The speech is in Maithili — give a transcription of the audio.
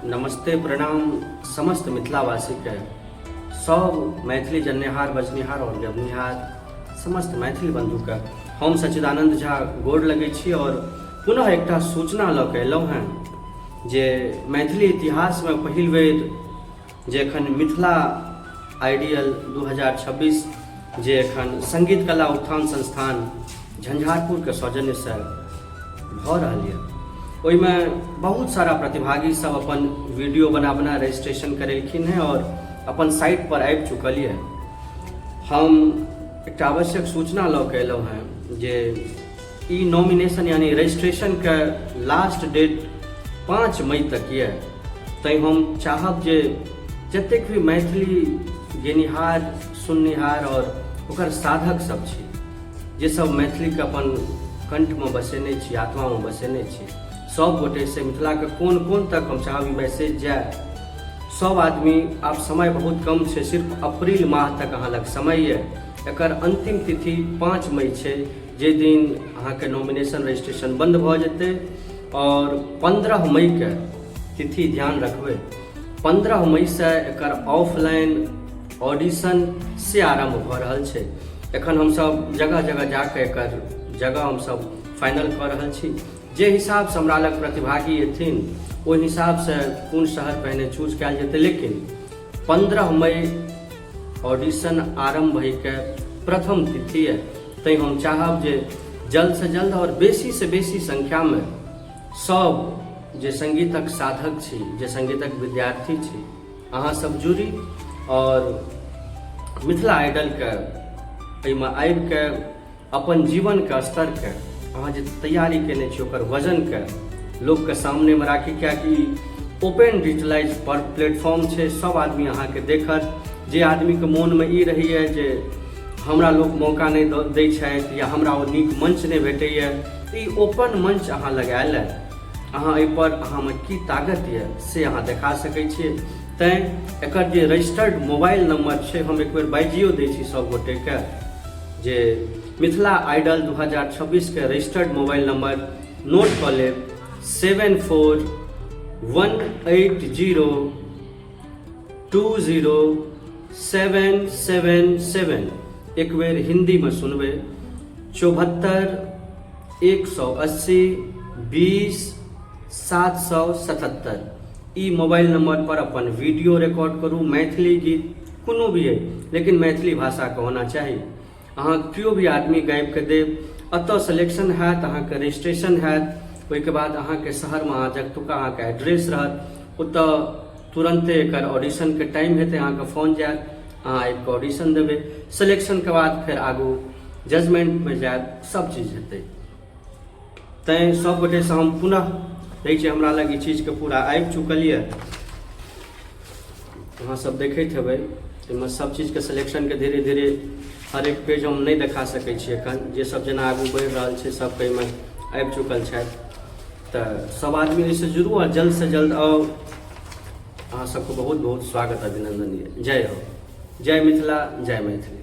नमस्ते प्रणाम समस्त मिथिलावासीके, सब मैथिली जननिहार, बजनिहार और गबनिहार समस्त मैथिल बंधुके हम सच्चिदानंद झा गोड़ लगै छी और पुनः एकटा सूचना लऽ के एलहुँ हेँ जे मैथिली इतिहासमे पहिल बेर जे एखन मिथिला आइडियल 2026 जे एखन संगीत कला उत्थान संस्थान झंझारपुरके सौजन्यसँ भऽ रहल यऽ, ओहिमे बहुत सारा प्रतिभागी सब अपन वीडियो बना बना रजिस्ट्रेशन करेलखिन हेँ और अपन साइट पर आबि चुकल यऽ। हम एकटा आवश्यक सूचना लऽ के एलहुँ हेँ जे ई नॉमिनेशन यानी रजिस्ट्रेशनके लास्ट डेट 5 मई तक यऽ। तैँ हम चाहब जे जतेक भी मैथिली गेनिहार, सुननिहार और ओकर साधक सब छी, जे सब मैथिलीके अपन कंठमे बसेने छी, आत्मामे बसेने छी, सब गोटेसँ मिथिलाके कोन कोन तक हम चाहब ई मैसेज जाय। सब आदमी आब समय बहुत कम छै, सिर्फ अप्रैल माह तक अहाँ लग समय यऽ। एकर अंतिम तिथि 5 मई छै, जे दिन अहाँके नॉमिनेशन रजिस्ट्रेशन बंद भऽ जेतै। और 15 मईके तिथि ध्यान रखबै, 15 मईसँ एकर ऑफलाइन ऑडिशन से आरम्भ भऽ रहल छै। एखन हमसब जगह जगह जाकऽ एकर जगह हमसब फाइनल कऽ रहल छी। जे हिसाबसँ हमरा लग प्रतिभागी एथिन ओहि हिसाबसँ कोन शहर पहिने चूज कयल जेतै, लेकिन 15 मई ऑडिशन आरम्भ होइके प्रथम तिथि है। तैँ हम चाहब जे जल्दसँ जल्द और बेसीसँ बेसी संख्यामे सब जे संगीतक साधक छी, जे संगीतक विद्यार्थी छी, अहाँ सब जुड़ी और मिथिला आइडलके एहिमे आबिके अपन जीवनके स्तरके अहाँ जे तैयारी केने छी ओकर वजनके लोकके सामनेमे राखी, कियाकि ओपन डिजिटलाइज पर प्लेटफॉर्म छै, सब आदमी अहाँके देखत। जे आदमीके मोनमे ई रहैए जे हमरा लोक मौका नहि दै छथि या हमरा ओ नीक मंच नहि भेटैए, ई ओपन मंच अहाँ लग आयल है, अहाँ एहिपर अहाँमे की ताकत यऽ से अहाँ देखा सकै छियै। तैँ एकर जे रजिस्टर्ड मोबाइल नंबर छै, हम एक बेर बाजियो दै छी सब गोटेके जे मिथिला आइडल 2026 के रजिस्टर्ड मोबाइल नंबर नोट कऽ लेब, 7418020777। एक बेर हिंदीमे सुनबै, 7418020777। ई मोबाइल नंबर पर अपन वीडियो रिकॉर्ड करू, मैथिली गीत कोनो भी है लेकिन मैथिली भाषाके होना चाही। अहाँ केओ भी आदमी गाबिके देब, एतऽ सिलेक्शन हैत, अहाँके रजिस्ट्रेशन हैत, ओहिके बाद अहाँके शहरमे अहाँ जतुका अहाँके एड्रेस रहत ओतऽ तुरन्ते एकर ऑडिशनके टाइम हेतै, अहाँके फोन जायत, अहाँ आबिके ऑडिशन देबै। सिलेक्शनके बाद फेर आगू जजमेंटमे जायत, सब चीज हेतै। तैँ सब गोटेसँ हम पुनः कहै छी, हमरा लग ई चीजके पूरा आबि चुकल यऽ, अहाँ सब देखैत हेबै। एहिमे सब चीजके सिलेक्शनके धीरे धीरे हर एक पेज हम नहि देखा सकै छी एखन, जे सब जेना आगू बढ़ि रहल छै सबके एहिमे आबि चुकल छथि। तऽ सब आदमी एहिसँ जुड़ू आ जल्दसँ जल्द आउ। अहाँ सबके बहुत बहुत स्वागत अभिनंदन यऽ। जय हो, जय मिथिला, जय मैथिली।